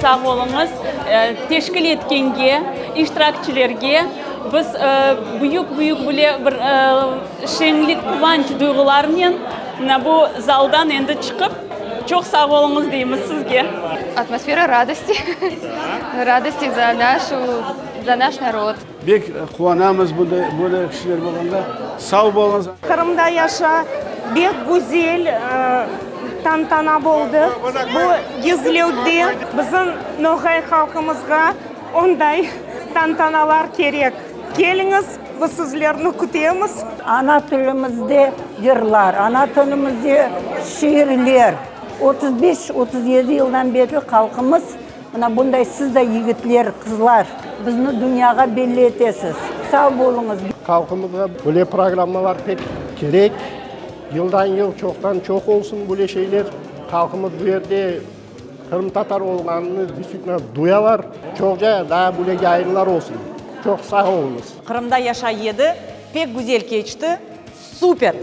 Sağ oluñız teşkil etkenge, iştirakçilerge. Biz büyük-büyük böyle bir şeñlik, quvanç duyğularınen mına bu zaldan endi çıqıp, çoq sağ oluñız deymiz sizge. Atmosfera radosti, radosti za našu, za naş narod. Bek quvanamız bunday, böyle kişiler bolğanda. Sav bolıñız. Qırımda yaşa, bek güzel tantana boldı. Bu Gezlevde bizim noğay halqımızğa onday tantanalar kerek. Keliñiz, biz sizlerni kütemiz. Ana tilimizde yırlar, ana tilimizde şiirler. 35, 37 yıldan berli halqımız mına bunday sizday yigitler, qızlar bizni dünyağa belli etesiz. Sağ boluñız. Halqımızğa böyle programmalar pek kerek. Yıldan yıl çoqtan çoq olsun böyle şeyler. Halqımız bu yerde qırımtatar olğanını действительно duyalar. Çoqca daa böyle yayınlar olsun. Çoq sağ oluñız. Qırımda yaşa yedi, pek güzel keçti, super!